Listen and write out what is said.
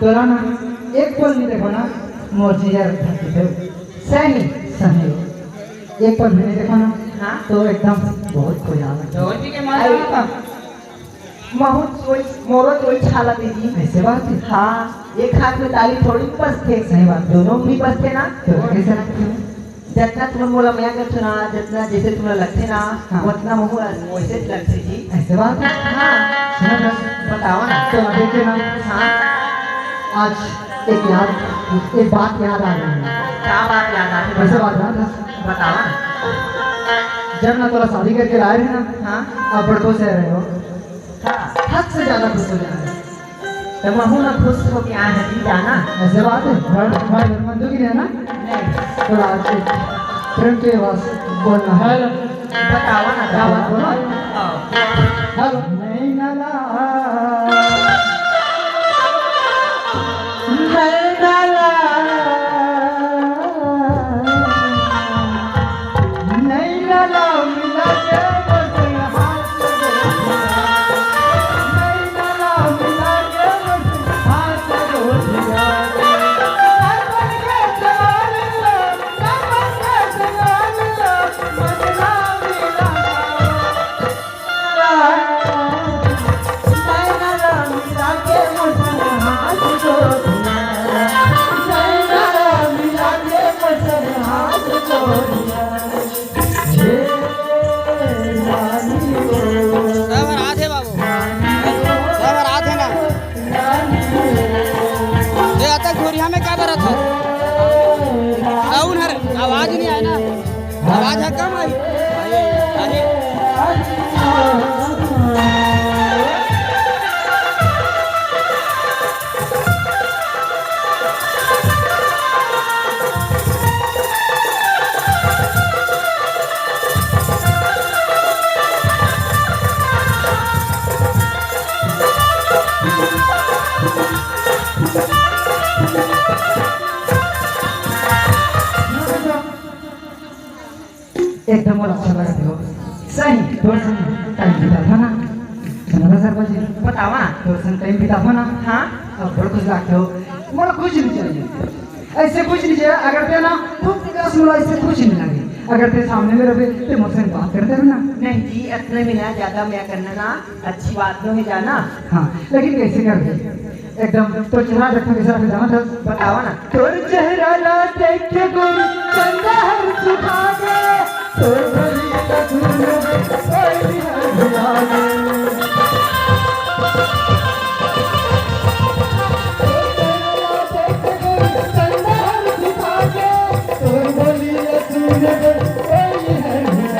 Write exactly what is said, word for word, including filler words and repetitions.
तोला ना एक पल नहीं देखो ना, मोर जिया धड़की थे। सही। सही। एक पल भी नहीं देखो ना, हाँ। तो एकदम बहुत खो जाओ। तो जी के मालूम है। महू चोई, मोरो चोई छाला दीदी। ऐसे बात है? हाँ, एक हाथ में ताली थोड़ी बजथे। सही बात। दोनों भी बजथे ना। तो कैसे लगते हो? जतना तुमन मोला मया करथो ना, जतना जैसे तुमला लगथे ना, हाँ। वतना महू वैसे लगथे जी। ऐसे बात है? हाँ। सुनो ना। बताओ ना। तो देखिए ना। हाँ। आज एक याद, एक बात याद आ गई है। क्या बात याद आ गई? वैसे बात याद है? बताओ ना। जब ना तोला शादी करके लाए रहे ना, हाँ। अब बड़को से रहे हो। हाँ। हद से ज्यादा खुश हो जाना है। तो महू ना खुश हो के आए हैं जी जाना। ऐसे बात है? घर, घर, घर में दुखी रहना? नहीं। तो आज एक प्रेम के आवाज बोलना है। हेलो। बताओ ना, क्या बात बोलो? हाँ। हेलो। नैना ला, नैना ला, नैना ला मिला के बस हाथ दे दिया। नैना ला मिला के बस हाथ दे दिया। सब हर आथे बाबू, सब हर आथे ना। ये अतक झोरिया में क्या करत है? साउंड हर आवाज नहीं आए ना, आवाज है कम आई। अरे, अरे। एकदम और अच्छा लगा था। सही, तोर संग टाइम बिताथों ना। सुनो ना सर जी, बतावा। तोर संग टाइम बिताथों ना। हाँ। अब बड़ खुश लगथो। मोला कुछ नहीं चाहिए। ऐसे कुछ नहीं चाहिए। अगर ते ना, तू विकास मोला ऐसे कुछ नहीं लगे। अगर ते सामने में रहे, ते मोर संग बात करते रहे ना। नहीं जी, इतने में ना ज्यादा मैं करना ना, अच्छी बात नहीं है जाना। हाँ, लेकिन कैसे कर दे? एकदम तो चेहरा देखो कैसा लग जाना था। बताओ ना। तोर चेहरा ला देख के गोरी चंदा हर सुखा गे। तोर बोली का धुन में कोई भी हर भुला गे। तोर चेहरा ला देख के गोरी चंदा हर सुखा गे। तोर बोली का धुन में कोई भी हर भुला गे।